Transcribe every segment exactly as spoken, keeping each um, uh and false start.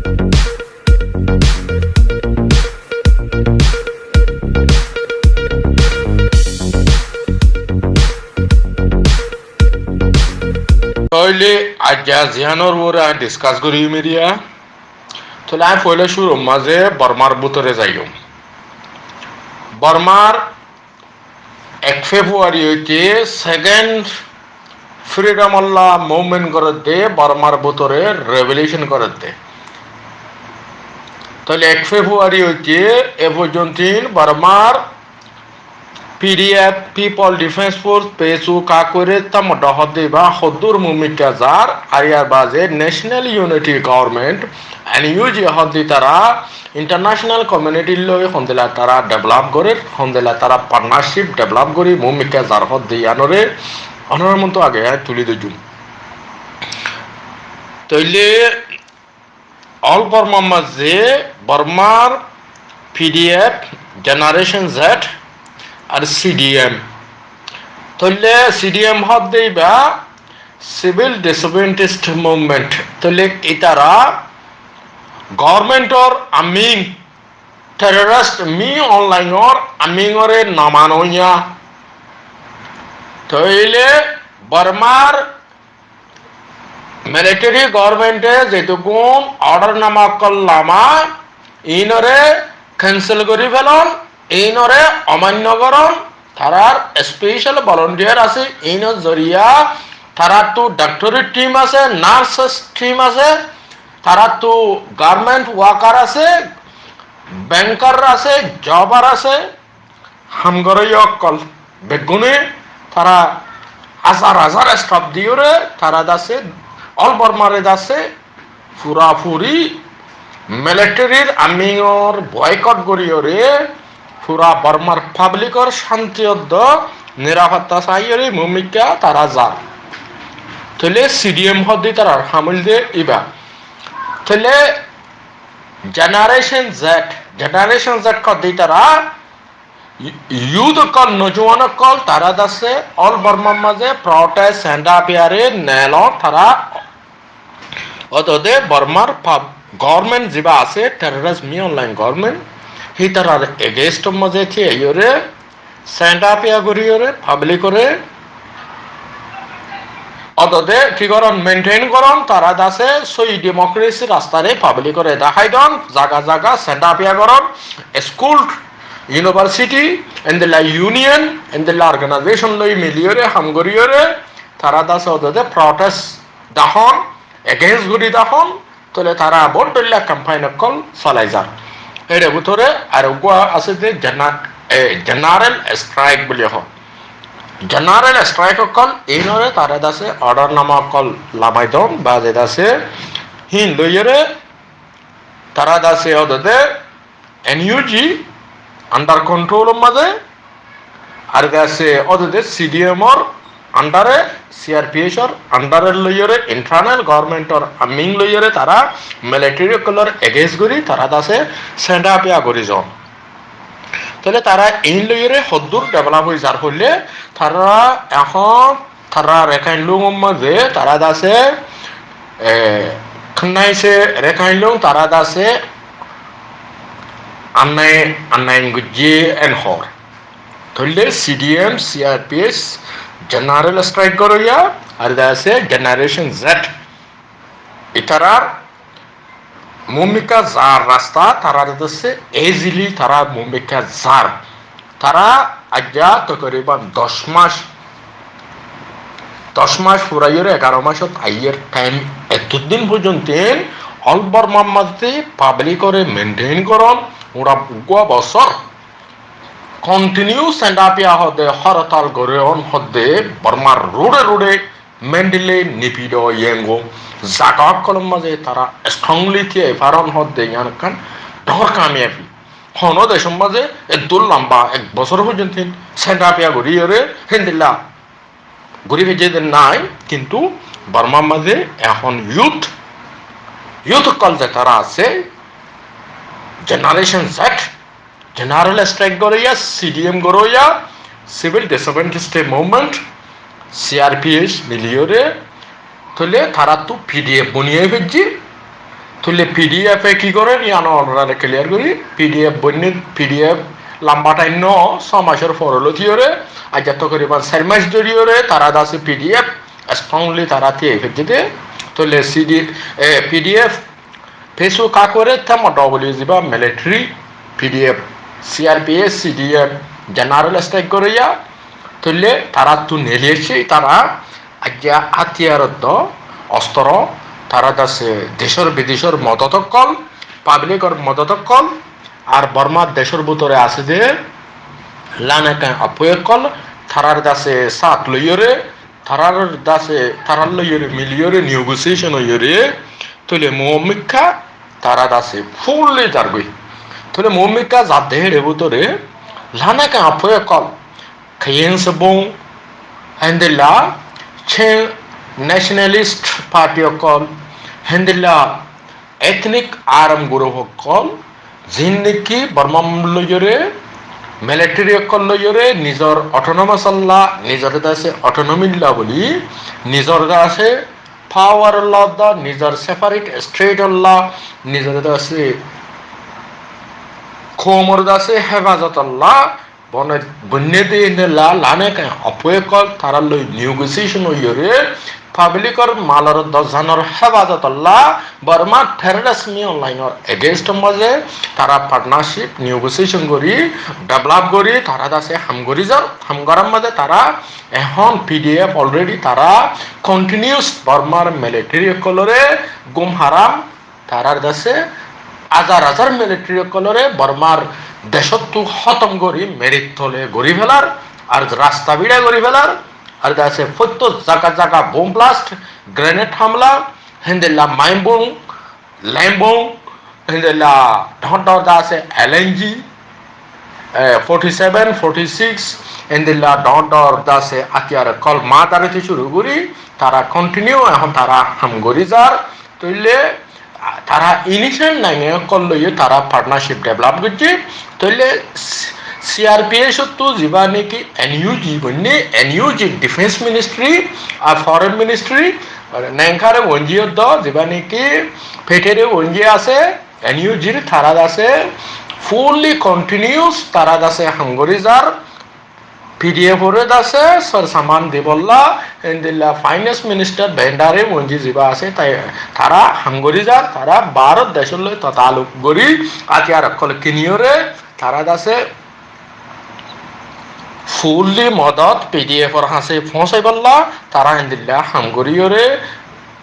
Tóile aijja ziyánor uore añí discuss goijjum eriya. Tóile añí foila cúrur mazé Bormar bútore zaiyum. Bormar ek February óite second freedom olla movement gorédde, Bormar bútore revolution gorédde. Tóile ek February óite e foijjonto Bormar P D F, People Defence Force, P S F, Kakwé, Tatmadaw hoddé íba hoddúr muúmikká zar, ar yar baade National Unity Government, N U G hoddé tará international community loi hondilla tará develop gorér, hondilla tará partnership develop gorí muúmikká zar hoddé yíanoré onorar muúntu age añí tuli dóijjum. Tóile All Bormar mazé Bormar P D F, Generation Z ar C D M. Tóile C D M hoddé íba Civil Disobedience Movement. Tóile ítara government or aming, terrorist Min Aung Hlaing or aming ore no manoiya. Tóile Bormar military government e zetukkún order nama ókkol lama, inore cancel gorí felon, inore omanno goron, tarár special volunteer asé, inor zoriya taráttu doctor team asé, nurses team asé, taráttu government worker asé, banker asé, jobber asé, ham goróya ókkol beggúne tará házar házar staff diyóre tará dase All Bormare dase furafuri militaryr amingor boycott goríyore fura Bormar publicor cánti oddo nirafotta saiyóre muúmikká tará zar. Tóile C D M hoddé tarár ham óilde íba. Tóile Generation Z, Generation Z hoddé tará Yu-, youth ókkol, nojuwan ókkol, tará dase All Bormar mazé protest, stand up yare nelon, tará ódode Bormar pub-, government ziba asé, terrorist Min Aung Hlaing government, hítarar against or mazé thíyaiyóre, stand up ya goríyóre, public ore ódode ki goron, maintain goron, tará dase sóiyi democracy rastare public ore dahái don, zaga zaga stand up ya goron, school, university, endilla union, endilla organization loi miliyóre, ham goríyóre, tará dase ódode protest dahón, against gorí dahón, tóile tará bóut dhoilla campaign ókkol solai zar. Ére bútore ar uggúa asé de gena-, e, general strike buli hoó. General strike ókkol inore tará dase order nama ókkol lamai don, baade dase hín loiyóre tará dase ódode N U G under control or mazé, ar dase ódode C D M or under e, C R P H or under e loiyóre, internal government or aming loiyóre tará military ókkolor against gorí tará dase stand up ya gorí zon. Tóile tará in loiyóre hoddur develop ói zar hoilé tará ehón tará Rakhine Lung or mazé tará dase, e, khannaise Rakhine Lung tará dase annai, annai gujje en hor. Tóile C D M, C R P H, general strike goróya, ar dase Generation Z. Ítarar muúmikká zar rasta, tará dase easily tará muúmikká zar. Tará aijja tokoriban doc mac, doc mac furaiyóre egaro macot aiyér time, etodin foijjonto All Bormar mazé public ore maintain goron, ura uggúa bosór continue stand up ya hoddé, hortal goron hoddé, Bormar road e road e Mandalay, Naypyidaw, Yangon, zaga ókkolor mazé tará strongly thíyai faron hoddé yián ekkán dóñr kamiyabi. Honó decor mazé eddur lamba ek bosór foijjonto stand up ya goríyore héndilla gorí faijje de nái, kintu Bormar mazé ehón youth, youth ókkol ze tará asé, Generation Z, general strike goróya, C D M goróya, Civil Disobedience Movement, C R P H miliyóre, tóile taráttu P D F boniyai faijje, Tóile P D F e ki gorer, yián onorare clear gorí, P D F boinne, P D F lamba time no, só macor fore lóti ore, aijja tokriban sair mac dóri ore, tara dase P D F strongly tara tiyai fedde de. Tóile C D, e, P D F, P S U ka kore, temo W ziba military, P D F, C R P F, C D F, general strike gore ya, tóile tara tu neli ase, tara aijja átiyar do, ostro, tara dase decor bidecor modot okkol, public or modot okkol, ar Bormar decor bútore ase de, Lanaken Apoy okkol, tarar dase sat loiyore, tarar dase, tarar loiyore miliyore negotiation oiyore, tóile muúmikka tara dase fully zargoi. Tóile muúmikka zadde héçe bútore, Lanaken Apoy okkol, Khyentse Bung, héndilla Chin Nationalist Party okkol, héndilla ethnic arm group okkol, zin niki Borma loiyore, military okkol loiyore, nizor autonomous olla, nizor dase autonomy olla buli, nizor dase power olla, nizor separate state olla, nizor dase koumor dase hefazot olla, Bone-, boinne de ine la, Lanaken Apoy okkol, tarar loi negotiation oiyore, public or malor do zanor hefazot olla, Borma terrorist online or against or maze, tara partnership, negotiation gori, develop gori, tara dase ham gori zar, ham gorar maze tara ehón P D F already tara continuous Bormar military okkolore gum haram, tarar dase azar azar military okkolore Bormar decottu hótom gori merit tole gori felar, ar rasta bida gori felar, ar dase fottí zaga zaga bomb blast, grenade hamla, héndilla Maibung, Lembung, héndilla dhoóñr dhoóñr dase L N G, e, forty seven, forty six, héndilla dhoóñr dhoóñr dase átiyar okkol madar oitte cúru gori, tara continue ehón tara ham gori zar, tóile tara initial name okkol loiye tara partnership develop goijje. Tóile C-, C R P F ottu ziba niki N U G boinne, N U G defense ministry ar foreign ministry, mane nengkare wonji oddo ziba niki petere wonji ase, N U G r tara dase fully continuous tara dase ham gori zar, P D F ore dase sar saman dibolla, endilla finance minister Bhandari wonji ziba ase, tai tara ham gori zar, tara Bharot decor loi taluk gori, átiyar okkol kiniyore, tara dase fully modot P D F or hase foóñsaibolla, tara endilla ham goriyore,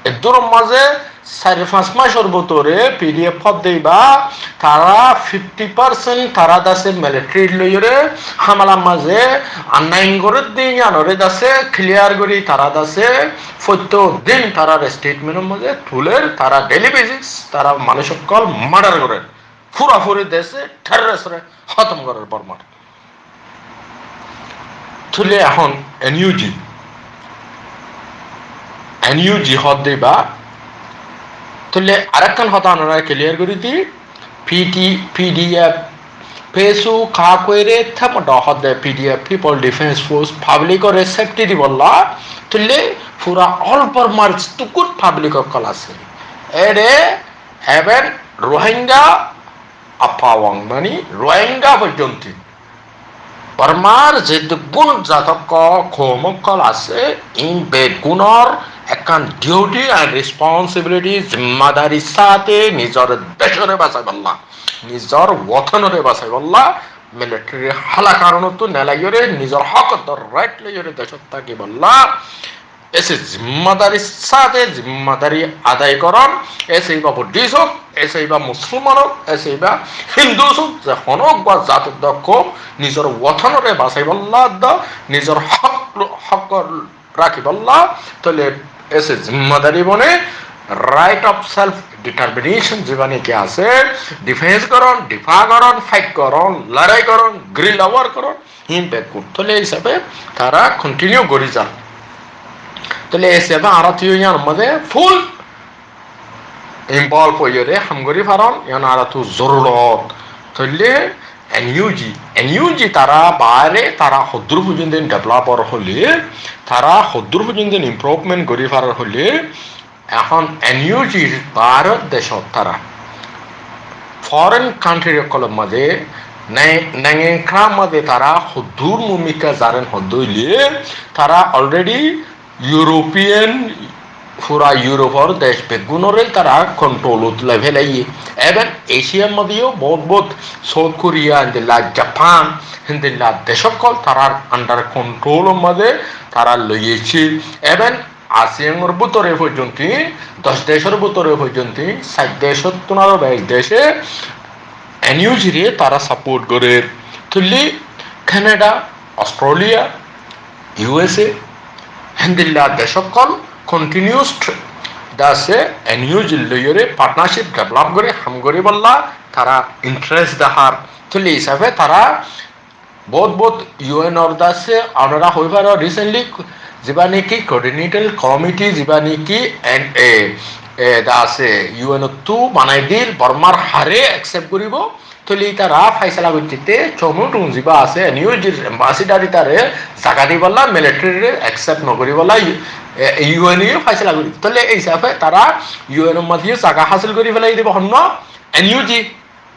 eddur maze sair fañs macor bútore P D F hoó de iba, tara fifty percent tara dase military loiyore hamala maze annain gorer de iyanore dase clear gori tara dase fottí din tarar statement or maze tuler, tara daily basis tara manuc okkol murder gorer, furafuri dase terrorist re hótom gorer Bormar. Tóile ehón N U G, N U G hoó de iba. Tóile arekkán hotá onorare clear gori di, P T, P D F, P S U ka hoire, temo do hoó de P D F, People Defense Force, public ore safety dibolla. Tóile fura all Bormar jeddúr public okkol ase, ere even Rohingya Afawang, mani Rohingya foijjonto, Bormar jeddúr zat okkol, koum okkol ase, in beggúnor ekkán duty and responsibility, zimmadari sáte nizor decóre basaibolla, nizor wotonore basaibolla, military hala karonottu nelaiyore, nizor hókor right loiyore decót tákibolla, ese zimmadari sáte zimmadari adai goron, ese iba Buddhist ók, ese iba Musolman ók, ese iba Hindu ók, ze hono uggwá zat odda koum nizor wotonore basaibolla odda, nizor hók, hók rakiballa, tóile ese zimmadari bone right of self determination ziba niki ase, defense goron, difa goron, fight goron, lorai goron, guerrilla war goron, hín beggún. Tóile e hísabe tara continue gori zar. Tóile e hísabe añára tu iyan maze full involve óiyore ham gori faron, iyan añára tu zorurot. Tóile N U G, N U G tara baáre tara hoddúr foijjonto develop ór hoile, tara hoddúr foijjonto improvement gori farar hoile, Ehón N U G r baáre decót tará foreign country ókkolor mazé ne-, nengengkra mazé tará hoddúr mumikká zaren hoddúr óile tará already European, fura Europe or dec beggúnoré tará control ot loi félaiye. Even Asia r mazé yó bout bout South Korea, héndilla Japan, héndilla dec ókkol tarár under control or mazé tará loi aiccé. Even ASEAN or bútore foijjonto, doc decor bútore foijjonto, sair decóttun aró beci dece N U G re tará support gorer. Tóile Canada, Australia, U S A, héndilla dec ókkol continuous de asé N U G loiyóre partnership develop gorí ham goríbolla tará interest dehár. Tóile hísafe tará bout bout U N or de asé, onora hoi faro recently ziba niki coordinator committee ziba niki en-, e, e, de asé U N ottu banai dil, Bormar hare accept goribo, tóile itará faisala goittite Comintern ziba asé, N U G r ambassador itare zaga dibolla, military re accept no goribolla, e, U N e faisala gori. Tóile ei hísafe tará U N or mazé zaga hasil gori felai dibo honno N U G.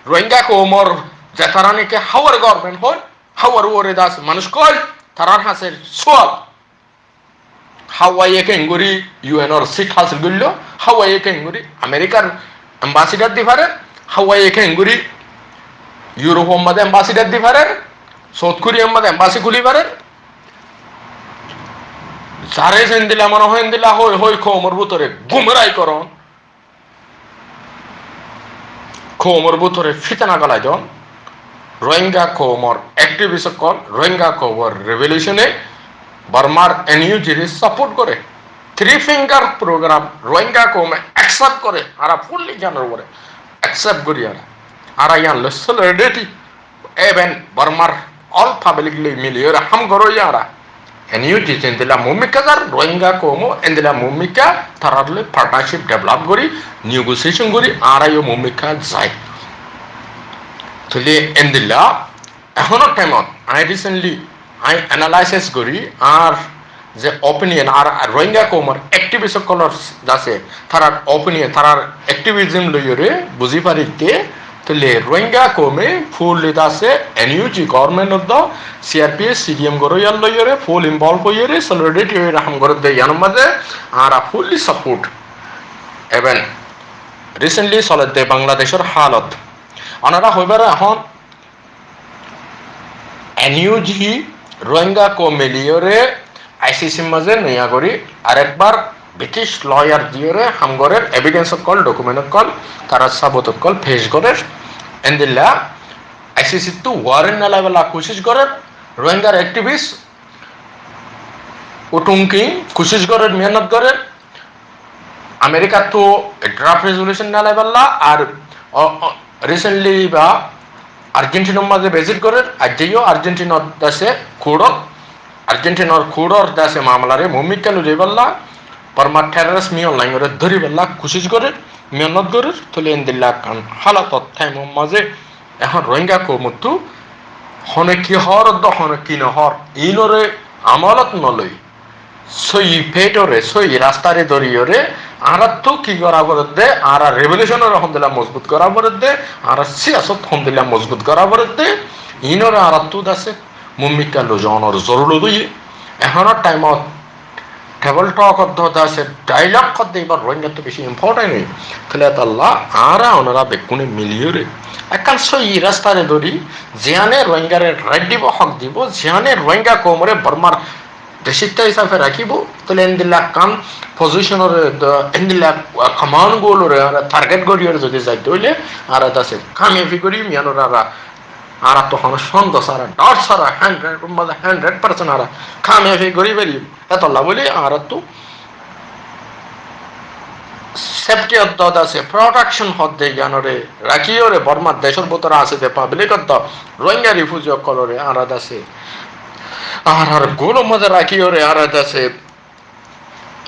Rohingya koumor ze tará niki háwar government hoi, háwar uore de asé manúc hoi, tarár hañsé sual. Háwaye keéngori U N or seat hasil goilló, háwaye keéngori Amerikar ambassador di farer, háwaye keéngori Europe or mazé ambassador di farer, South Korea r mazé embassy kúli farer. Zare zendilla mone hoi endilla hoi hoi koumor bútore gumrai goron. Koumor bútore fitna golai don. Rohingya koumor activist ókkol, Rohingya koumor revolution e Bormar N U G re support gore. Three Finger Program Rohingya koume accept gore. Añára fully iyanor uore accept gori añára. Añára iyan loi solidarity. Even Bormar all public loi miliyóre ham goró añára. N U G zendilla mumikká zar, Rohingya koumo endilla mumikká tarár loi partnership develop gori, negotiation gori, añára yó mumikká zai. Tóile endilla ehónor time ot, añí recently, añí analysis gori, añár ze opinion, ar, ar Rohingya koumor activist ókkolor de asé, tarár opinion, tarár activism loiyóre buzí fari de, tóile Rohingya koume fully de asé N U G government or do, C R P F, C D M goroyar loiyóre full involve óiyore, solidarity óiyore ham gorer de, iyanor mazé añára fully support. Even recently soler de Bangladeshor halot, onora hoi faro ehón N U G Rohingya koum miliyóre I C C r mazé noya gori arekbar British lawyer diyóre ham gorer, evidence ókkol, document ókkol, tarár sabut ókkol pec gorer. Endilla I C C ttu warrant nelaiballa kucíc gorer, Rohingyar activist uthunki kucíc gorer, mehénnot gorer. Amerikattu draft resolution nelaiballa, ar, o, o, recently ba Argentinor mazé visit gorer, aijja yó Argentinor de asé court ot, Argentinor court or de asé mamala re mumikká loi zaiballa, Bormar terrorist Min Aung Hlaing ore dóriballa kucíc gorer, mehénnot gorer, tóile endilla ekkán halator time or mazé ehón Rohingya koumottu hone ki hoór de, hone ki no hoór, inore amolot no loi, sóiyi fethore, sóiyi rastare dóriyore, añárattu ki gora foredde, añárar revolution ore hondilla mozbut gora foredde, añárar siyasot hondilla mozbut gora foredde, inore añárattu de asé mumikká loi zonor zorurot óiye. Ehónor time ot table talk ot de asé dialogue ot de ibar Rohingyattu beci important óiye. Tóile etolla añára onora bekkúne miliyore ekkán sóiyi rastare dóri, ziyane Rohingyare right dibo, hók dibo, ziyane Rohingya koumore Bormar decitta hísafe rakíbo, tóile endilla ekkán position ore, endilla command goal ore añára target goriyore zodi zaito óile, añára de asé kamiyabi gorim, iyanore añára, añárattu hono sondoh sára, dor sára, hundred or mazé hundred percent añára kamiyabi gori farim. Etolla buli añárattu safety ot de asé, protection ot de iyanore rakiyore, Bormar decor bútore asé de public ot de Rohingya refugee ókkolore añára de asé, añárar goal or mazé rakiyore añára de asé,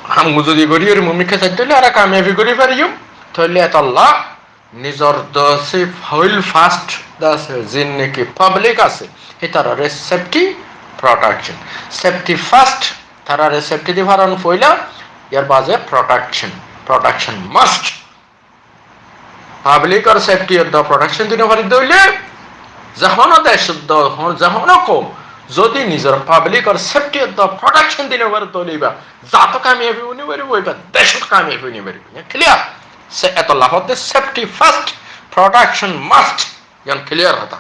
ham zodi goriyore mumikká zaito óile añára kamiyabi gori farim. Tóile etolla nizor de asé hold fast de asé, zin niki public asé, hítarare safety, protection. Safety first, tarare safety di faron foila, yar baade protection. Protection must. Public or safety or the protection dino faridde óile, zehóno dec, zehóno koum zodi nizor public or safety or the protection dino faridde óile, iba zato kamiyabi uni faribo, iba decot kamiyabi uni faribo. Clear? Se etolla hoódde safety first, protection must. Iyan clear hotá.